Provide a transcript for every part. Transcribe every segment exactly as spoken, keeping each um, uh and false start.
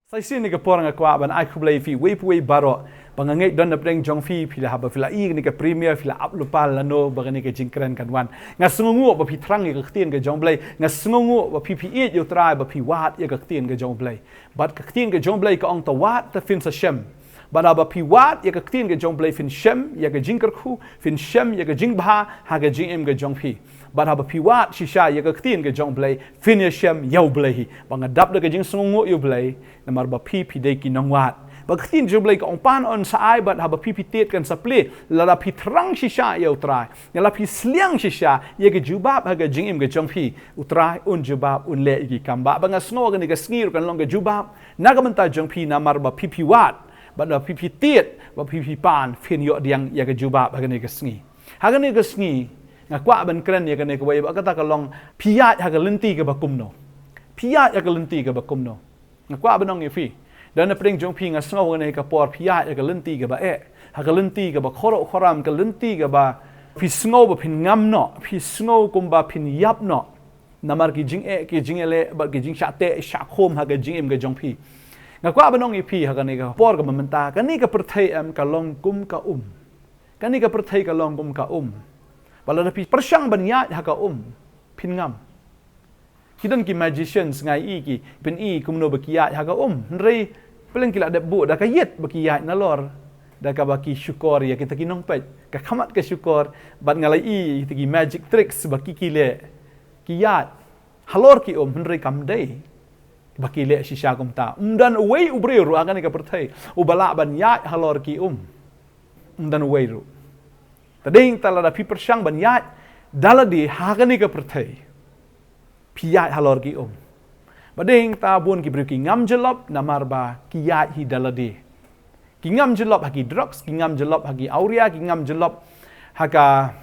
Sa shisien ha kane ka por nga kwah ban ai khublei ïa phi uwei pa uwei baroh. Ba nga ngeit don na pdeng jong phi, phi la haba phi la ïohi ïa kane ka premiere, phi la ap lypa lano ba kane ka jingkren kan wan. Nga sngewnguh ba phi thrang ïa ka ktien ka jong U Blei. Nga sngewnguh ba phi phi ïeit ïa U Trai, ba phi wad ïa ka ktien ka jong U Blei. Bad ka ktien ka jong U Blei ka ong, to wad te phin sa shem. Bad haba phi wad ïa ka ktien ka jong U Blei, phin shem ïa ka jingkyrkhu, phin shem ïa ka jingbha ha ka jingim ka jong phi. Bad haba phi wad shisha ïa ka ktien ka jong U Blei, phin ïashem ïa U Blei hi. Ba nga dap da ka jingsngewnguh ïa U Blei, namar ba phi phi dei ki nongwad. Ba ka ktien jong U Blei ka ong, pan yn sa ai, bad haba phi phi tied kan sa plie. Lada phi thrang shisha ïa U Trai, lada phi sliang shisha ïa ka jubab ha ka jingim ka jong phi, U Trai un jubab, un leh ïa ki kam. Ba, ba nga sngew ha kane ka sngi ruh kan long ka jubab na ka bynta jong phi, namar ba phi phi wad, bad ba phi phi tied, ba phi phi pan, phin ïoh pdiang ïa ka jubab ha kane ka sngi. Ha kane ka sngi nga kwah ban kren ïa kane kawei, ba kata ka long, phi ïaid ha ka lynti kaba kumno. Phi ïaid ha ka lynti kaba kumno. Nga kwah ban ong ïa phi, don na pdeng jong phi, nga sngew ha kane ka por phi ïaid ha ka lynti kaba eh, ha ka lynti kaba khuruh khuram, ka lynti kaba phi sngew ba phin ngam noh, phi sngew kumba phin ïap noh. Namar ki jingeh, ki jingeh leh, bad ki jingshah teh shah khum ha ka jingim ka jong phi. Nga kwah ban ong ïa phi ha kane ka por kaba mynta, kane ka pyrthei em ka long kum ka um. Kane ka pyrthei ka long kum ka um. Ba lada phi pyrshang ban ïaid ha ka um, phin ngam. Ki don ki magicians, nga ïohi ki pyni kumno ba ki ïaid ha ka um. Hynrei pyrshang, ki la dep buh da ka ïit ba ki ïaid nalor, da kaba ki shukor ïa kita ki nongpeit. Ka khmat ka shukor, bad nga la ïohi kita ki magic tricks ba ki ki leh. Ki ïaid halor ki um, hynrei kam dei ba ki leh shisha kumta. Ym don uwei u briew ruh ha kane ka pyrthei uba lah ban ïaid halor ki um. Ym don uwei ruh. Te dei nangta lada phi pyrshang ban ïaid da lade ha kane ka pyrthei, phi ïaid halor ki um. Ba dei nangta bun ki briew ki ngam jyllop namar ba ki ïaid hi da lade. Ki ngam jyllop ha ki drugs, ki ngam jyllop ha ki awria, ki ngam jyllop ha ka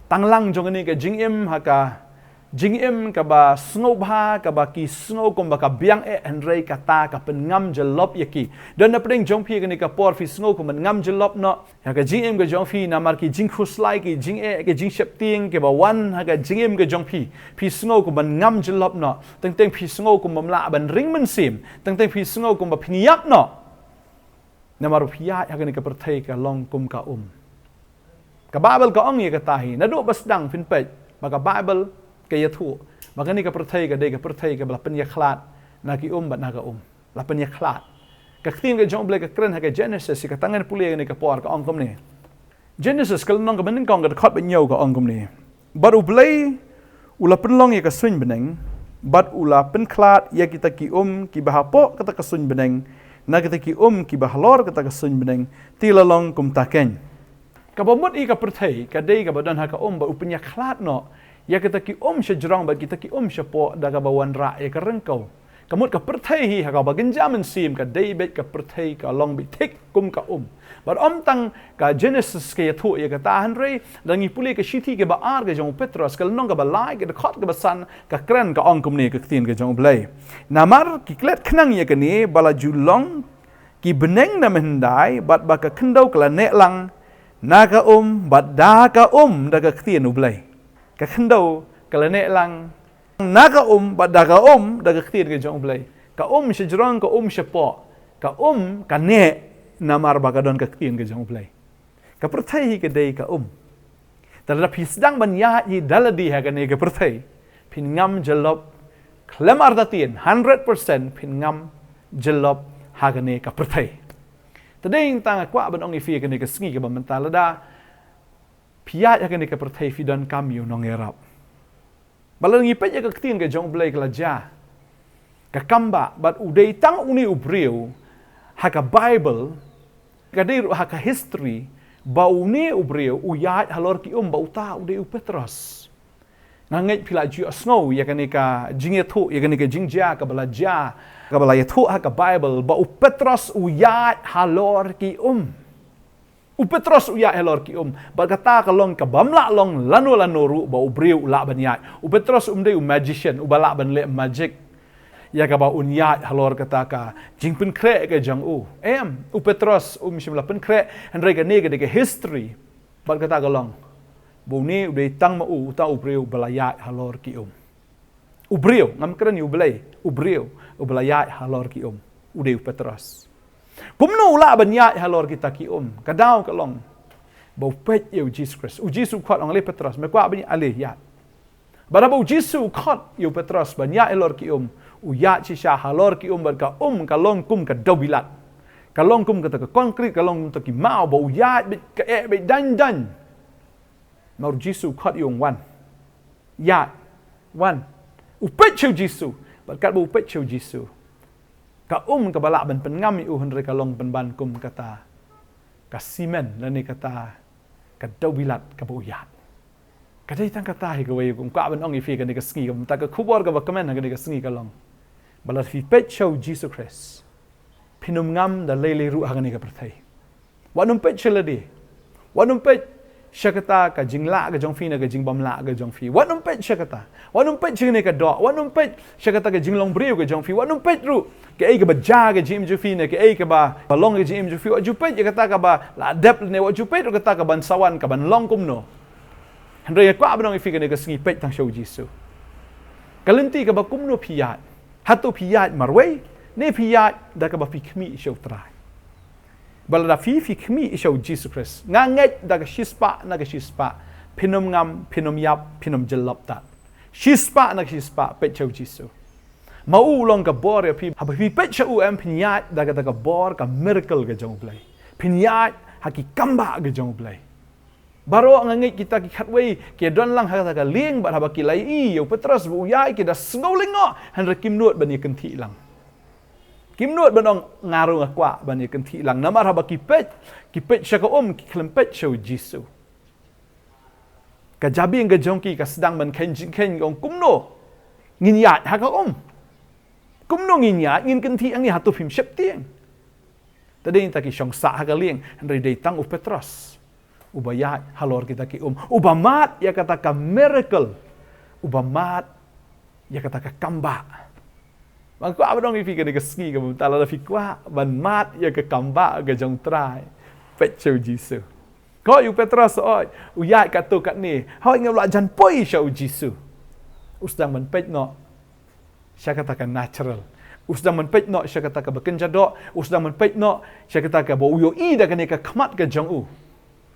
tanglang jong kane ka jingim, ha ka jingim kaba sngewbha, kaba ki sngew kumba ka biang eh, hynrei kata ka pynngam jyllop ïa ki. Don na pdeng jong phi ha kane ka por phi sngew kumba ngam jyllop noh ha ka jingim ka jong phi, namar ki jingkhuslai, ki jingeh, ki jingsheptieng kiba wan ha ka jingim ka jong phi. Phi sngew kumba ngam jyllop noh. Teng teng phi sngew kumba ym lah ban ring mynsiem. Teng teng phi sngew kumba phin ïap noh. Namar phi ïaid ha kane ka pyrthei ka long kum ka um. Ka Baibl ka ong ïa kata hi, naduh ba sdang phin peit ba ka Baibl ka ïathuh ba kane ka pyrthei ka dei ka pyrthei kaba la pynïakhlad na ki um bad na ka um. La pynïakhlad. Ka ktien ka jong U Blei ka kren ha ka Genesis, ïa kata ngan pule ha kane ka por, ka ong kumne. Genesis ka lynnong kaba nyngkong, ka dkhot ba hynñiew, ka ong kumne: Bad U Blei u la pynlong ïa ka suiñ bneng, bad u la pynkhlad ïa kita ki um kiba hapoh kata ka suiñ bneng, na kita ki um kiba halor kata ka suiñ bneng, te la long kumta keiñ. Kaba mut ïa ka pyrthei ka dei kaba don ha ka um, bad u pynïakhlad noh ïa kita ki um shajrong bad kita ki um shapoh da kaba wanrah ïa ka ryngkew. Ka mut ka pyrthei hi ha kaba kynja mynsiem ka dei beit ka pyrthei, ka long beit thik kum ka um. Bad ym tang ka Genesis ka ïathuh ïa kata, hynrei lada ngi pule ka shithi kaba ar ka jong u Petros, ka lynnong kaba lai, ka dkhot kaba san, ka kren, ka ong kumne ka ktien ka jong U Blei: Namar ki klet khnang ïa kane ba la ju long ki bneng na mynhyndai, bad ba ka khyndew ka la neh lang na ka um, bad da ka um, da ka ktien U Blei. Ka khyndew ka la neh lang na ka um, bad da ka um, da ka ktien ka jong U Blei. Ka um shajrong, ka um shapoh, ka um ka neh, namar ba ka don ka ktien ka jong U Blei. Ka pyrthei hi ka dei ka um. Te lada phi sdang ban ïaid hi da lade ha kane ka pyrthei, phin ngam jyllop khlem artatien, hundred percent phin ngam jyllop ha kane ka pyrthei. Te dei nangta nga kwah ban ong ïa phi ha kane ka sngi kaba mynta, lada phi ïaid ha kane ka pyrthei phi donkam ïa u nongïarap. Ba lada ngi peit ïa ka ktien ka jong U Blei, ka la jia ka kambah, bad u dei tang une u briew ha ka Baibl, ka dei ruh ha ka history, ba une u briew u ïaid halor ki um, ba uta u dei u Petros. Nga ngeit phi la ju ïohsngew ïa kane ka jingïathuh, ïa kane ka jingjia kaba la jia, kaba la ïathuh ha ka Baibl, ba u Petros u ïaid halor ki um. U Petros u ïaid halor ki um. Bad kata ka long kaba ym lah long lano lano ruh ba u briew u lah ban ïaid. U Petros um dei u magician uba lah ban leh magic ïa kaba un ïaid halor kata ka jingpynkhreh ka jong u. Em, u Petros um shym la pynkhreh, hynrei kane ka dei ka history. Bad kata ka long ba une u dei tang ma u uta u briew ba la ïaid halor ki um. U briew, ngam kren ïa U Blei, u briew uba la ïaid halor ki um. U dei u Petros. Kumno u lah ban ïaid halor kita ki um? Ka daw ka long ba u peit ïa u Jisu Khrist. U Jisu u khot, ong, ale Petros, me kwah ban ïaid, ale ïaid. Bad haba u Jisu u khot ïa u Petros ban ïaid halor ki um, u ïaid shisha halor ki um, bad ka um ka long kum ka dewbilat. Ka long kum kata ka konkrit, ka long kum kata ki maw, ba u ïaid beit ka eh beit dang dang. Namar u Jisu u khot ïa u, ong, wan. Ïaid, wan. U peit sha u Jisu. Bad katba u peit sha u Jisu, ka um kaba lah ban pynngam ïa u, hynrei ka long pynban kum kata ka simen, lane kata ka dewbilat kaba u ïaid. Ka dei tang kata hi kawei, kum kwah ban ong ïa phi kane ka sngi, kata ka khubor kaba kmen ha kane ka sngi ka long ba lada phi peit sha u Jisu Khrist, phin ym ngam da lei lei ruh ha kane ka pyrthei. Wat nym peit sha lade. Wat nym peit sha kata ka jinglah ka jong phi ne ka jingbymlah ka jong phi. Wat nym peit sha kata. Wat nym peit sha kane ka doh. Wat nym peit sha kata ka jinglong briew ka jong phi. Wat nym peit ruh kaei kaba jia ka jingim jong phi ne kaei kaba long ka jingim jong phi. Wat ju peit ïa kata kaba la dep ne, wat ju peit ruh kata kaban sa wan, kaban long kumno. Hynrei nga kwah ban ong ïa phi kane ka sngi, peit tang sha u Jisu. Ka lynti kaba kumno phi ïaid? Hato phi ïaid marwei, ne phi ïaid da kaba phi khmih sha u Trai? Ba lada phi, phi khmih sha u Jisu Khrist, nga ngeit da ka shispah na ka shispah, phin ym ngam, phin ym ïap, phin ym jyllop tad. Shispah na ka shispah, peit sha u Jisu. Ma u u long ka bor ïa phi. Haba phi peit sha u, em, phin ïaid da kata ka bor, ka miracle ka jong u Blei. Phin ïaid ha ki kambah ka jong u Blei. Baroh nga ngeit kita ki khatwei ki don lang ha kata ka lieng, bad haba ki la ïohi ïa u Petros ba u ïaid, ki da sngew lyngngoh, hynrei kim nud ban ïakynthih lang. Kim nud ban ong, nga ruh nga kwah ban ïakynthih lang. Namar haba ki peit, ki peit sha ka um, ki khlem peit sha u Jisu. Ka jabieng ka jong ki ka sdang ban kheiñ jingkheiñ, ka ong, kumno ngin ïaid ha ka um? Kumno ngin ïaid, ngin kynthih hangne, hato phim sheptieng? Te dei tang ki shong sah ha ka lieng, hynrei dei tang u Petros uba ïaid halor kita ki um, uba mad ïa kata ka miracle, uba mad ïa kata ka kambah. Ba nga kwah ban ong ïa phi kane ka sngi, kaba mynta lada phi kwah ban mad ïa ka kambah ka jong u Trai, peit sha u Jisu. Hooid, u Petros, hooid, u ïaid katto katne. Hooid, nga la jan poi sha u Jisu. U sdang ban peit noh sha kata ka natural. U sdang ban peit noh sha kata kaba kynja doh. U sdang ban peit noh sha kata kaba u ïohi da kane ka khmat ka jong u.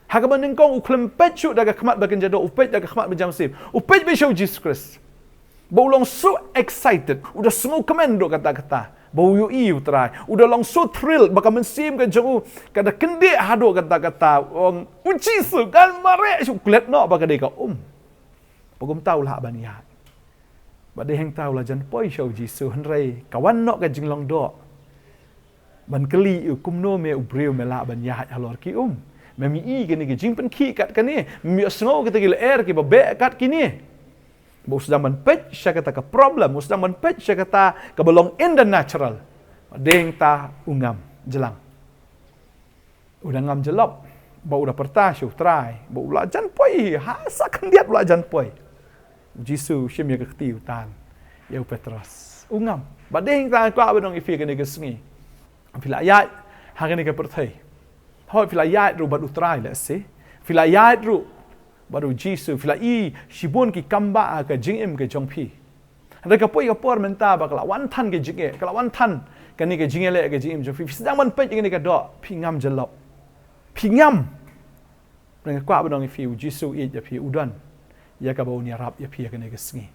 Ha kaba nyngkong u khlem peit shuh da ka khmat ba kynja doh, u peit da ka khmat ba jam sip. U peit beit sha u Jisu Khrist. Ba u long so excited, u da sngewkmen haduh katta katta ba u ïohi u Trai. U da long so thrilled ba ka mynsiem ka jong u ka da kyndit haduh katta katta. U ong, u Jisu, ngan mareh shuh. U klet noh ba ka dei ka um. Ba kumta u lah ban ïaid. Ba dei hangta u la jan poi sha u Jisu, hynrei ka wan noh ka jinglong doh ban kylli ïa u, kumno me u briew me lah ban ïaid halor ki um? Mem i kane ka jingpynkhih kat kane, mem ïohsngew kita ki lyer kiba beh kat kine. Ba u sdang ban peit sha kata ka problem, u sdang ban peit sha kata kaba long in the natural. Ba dei hangta u ngam jlang. U da ngam jyllop ba u da pyrta sha u Trai ba u la jan poi, ha sa khyndiat u la jan poi. U Jisu u shim ïa ka kti, u tan ïa u Petros. U ngam. Ba dei hangta nga kwah ban ong ïa phi kane ka sngi. Phi la ïaid ha kane ka pyrthei. Hooid, phi la ïaid ruh bad u Trai lehse. Phi la ïaid ruh bad u Jisu. Phi la i shibun ki kambah ha ka jingim ka jong phi. Hynrei ka poi ka por mynta ba ka la wan than ka jingeh, ka la wan than kane ka jingïaleh ka jingim jong phi. Phi sdang ban peit ïa kane ka doh, phi ngam jyllop. Phi ngam. Hynrei nga kwah ban ong ïa phi, u Jisu u ïeit ïa phi, u don ïa kaba un ïarap ïa phi ha kane ka sngi.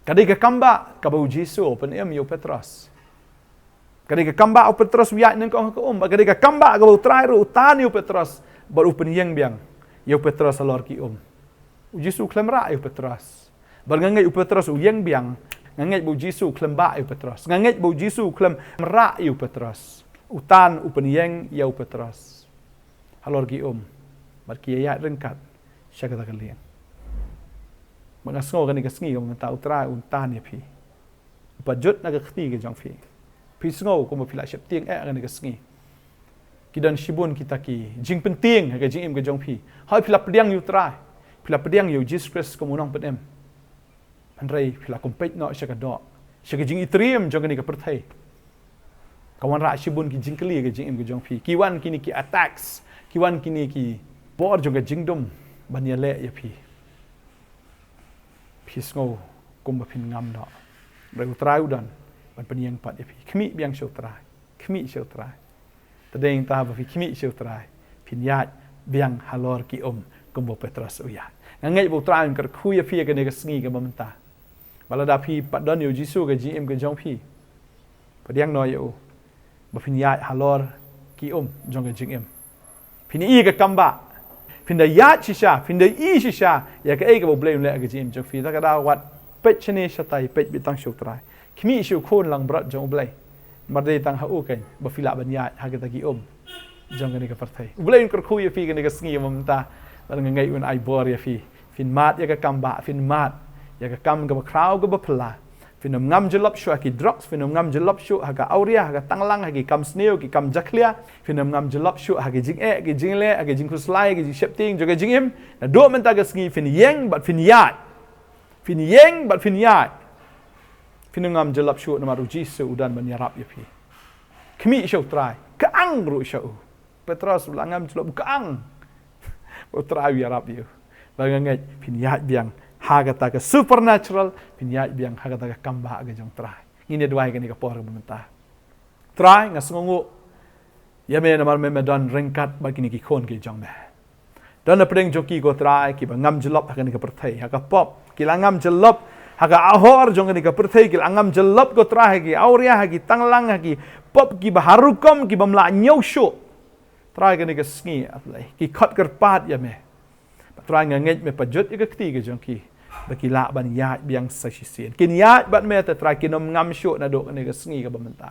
Ka dei ka kambah kaba u Jisu u pynim ïa u Petros. Ka dei ka kambah u Petros u ïaid nyngkong ha ka um, bad ka dei ka kambah kaba u Trai ruh u tan ïa u Petros bad u pynïeng biang ïa u Petros halor ki um. U Jisu u khlem rah ïa u Petros. Bad nga ngeit u Petros u ïeng biang, nga ngeit ba u Jisu u khlem bah ïa u Petros. Nga ngeit ba u Jisu u khlem rah ïa u Petros. U tan, u pynïeng ïa u Petros halor ki um. Bad ki ïaid ryngkat sha kata ka lieng. Bad nga sngew kane ka sngi, kaba mynta u Trai un tan ïa phi. Ba jot na ka kti ka jong phi. Phi sngew kumba phi la sheptieng eh kane ka sngi. Ki don shibun kita ki jingpyntieng ha ka jingim ka jong phi. Hooid, phi la pdiang ïa u Trai. Phi la pdiang ïa u Jisu Khrist kum u nongpynim. Hynrei phi la kum peit noh sha ka doh, sha ka jingitriem jong kane ka pyrthei. Ka wanrah shibun ki jingkylli ha ka jingim ka jong phi. Ki wan kine ki attacks, ki wan kine ki bor jong ka jingdum ban ïaleh ïa phi. Phi sngew kumba phin ngam noh. Hynrei u Trai u don. Ban pynïeng pat ïa phi. Khmih biang sha u Trai. Khmih sha u Trai. Te dei nangta ba phi khmih sha u Trai, phin ïaid biang halor ki um kumba u Petros u ïaid. Nga ngeit ba u Trai un kyrkhu ïa phi ha kane ka sngi kaba mynta. Ba lada phi pat don ïa u Jisu ha ka jingim ka jong phi, pdiang noh ïa u ba phin ïaid halor ki um jong ka jingim. Phin ïohi ïa ka kambah. Phin da ïaid shisha, phin da ïohi shisha ïa kaei kaba u Blei un leh ha ka jingim jong phi. Te ka daw wat peit shane shatai, peit beit tang sha u Trai. Khmih sha u Khun langbrot jong u Blei. Namar dei tang ha u keiñ ba phi lah ban ïaid ha kita ki um jong kane ka pyrthei. U Blei un kyrkhu ïa phi ha kane ka sngi kaba mynta. Bad nga ngeit un ai bor ïa phi. Phin mad ïa ka kambah, phin mad ïa ka kam kaba khraw kaba phylla. Phin ym ngam jyllop shuh ha ki drugs, phin ym ngam jyllop shuh ha ka awria, ha ka tanglang, ha ki kam sniew, ki kam jakhlia. Phin ym ngam jyllop shuh ha ki jingeh, ki jingleh, ha ki jingkhuslai, ki jingsheptieng jong ka jingim. Naduh mynta ka sngi phin ïeng bad phin ïaid. Phin ïeng bad phin ïaid. Phin ym ngam jyllop shuh namar u Jisu u don ban ïarap ïa phi. Khmih sha u Trai, kyang ruh sha u. Petros u la ngam jyllop, kyang. U Trai u ïarap ïa u. Bad nga ngeit phin ïaid biang ha kata ka supernatural, phin ïaid biang ha kata ka kambah ka jong u Trai. Ngin ïa duwai kane ka por kaba mynta. Trai, nga sngewnguh ïa me namar me, me don ryngkat bad kine ki khun ki jong me. Don hapdeng jong ki, ko Trai, kiba ngam jyllop ha kane ka pyrthei, ha ka pop. Ki la ngam jyllop ha ka ahor jong kane ka pyrthei, ki la ngam jyllop, ko Trai, ha ki awria, ha ki tanglang, ha ki pop kiba har rukom, kiba ym lah ñiew shuh. Trai, kane ka sngi, A Blei, ki khot kyrpad ïa me. Bad Trai, nga ngeit me pajut ïa ka kti ka jong ki ba ki lah ban ïaid biang sa shisien. Kin ïaid bad me te Trai, kin ym ngam shuh naduh kane ka sngi kaba mynta.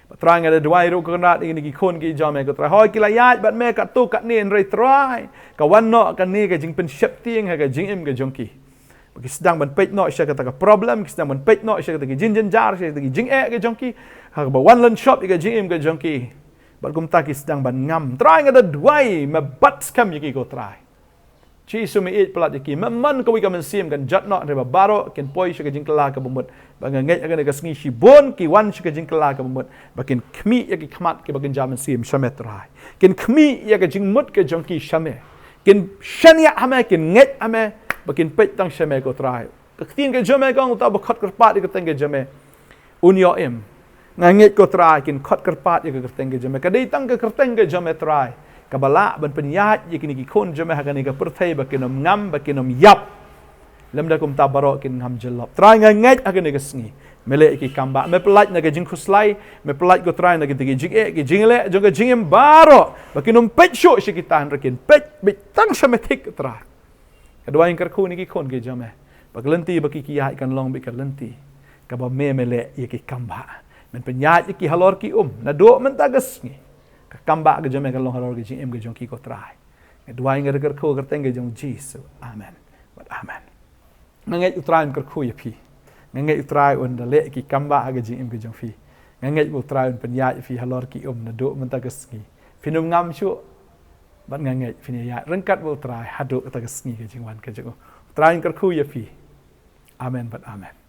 Bad Trai, nga da duwai ruh, ko Kynrad, ïa kine ki khun ki jong me, ko Trai, hooid ki la ïaid bad me katto katne, hynrei Trai, ka wan noh kane ka jingpynsheptieng ha ka jingim ka jong ki. Ba ki sdang ban peit noh sha kata ka problem, ki sdang ban peit noh sha kata ki jingjynjar, sha kata ki jingeh ka jong ki, ha kaba wan lynshop ïa ka jingim ka jong ki. Bad kumta ki sdang ban ngam. Trai, nga da duwai me bat skhem ïa ki, ko Trai. Jisu, me ïeit palat ïa ki, me mon kawei ka mynsiem kan jot noh, hynrei ba baroh kin poi sha ka jingkylla kaba mut. Ba nga ngeit ha kane ka sngi shibun ki wan sha ka jingkylla kaba mut, ba kin khmih ïa ki khmat kiba kynja mynsiem sha me, Trai. Kin khmih ïa ka jingmut ka jong ki sha me. Kin shaniah ha me, kin ngeit ha me, ba kin peit tang sha me, ko Trai. Ka ktien ka jong me ka ong, uta uba khot kyrpad ïa ka kyrteng ka jong me, un ïoh im. Nga ngeit, ko Trai, kin khot kyrpad ïa ka kyrteng ka jong me. Ka dei tang ka kyrteng ka jong me, Trai, kaba lah ban pynïaid ïa kine ki khun jong me ha kane ka pyrthei, ba kin ym ngam, ba kin ym ïap. Lymda kumta baroh kin ngam jyllop. Trai, nga ngeit ha kane ka sngi me leh ïa ki kambah, me pyllait na ka jingkhuslai, me pyllait, ko Trai, na kita ki jingeh, ki jingleh jong ka jingim baroh, ba kin ym peit shuh sha kita, hynrei kin peit beit tang sha me thik, ko Trai. Nga duwai, nga kyrkhu ïa kine ki khun ki jong me, ba ka lynti ba ki ki ïaid kan long beit ka lynti kaba me, me leh ïa ki kambah. Men pynïaid ïa ki halor ki um naduh mynta ka sngi. Ka kambah ka jong me kan long halor ka jingim ka jong ki, ko Trai. Nga duwai, nga da kyrkhu ha ka kyrteng ka jong u Jisu. Amen bad amen. Nga ngeit u Trai un kyrkhu ïa phi. Nga ngeit u Trai un da leh ïa ki kambah ha ka jingim ka jong phi. Nga ngeit u Trai un pynïaid ïa phi halor ki um naduh mynta ka sngi. Phin ym ngam shuh. Bad nga ngeit phin ïaid ryngkat bad u Trai haduh kata ka sngi ka jingwan ka jong u. U Trai un kyrkhu ïa phi. Amen bad amen.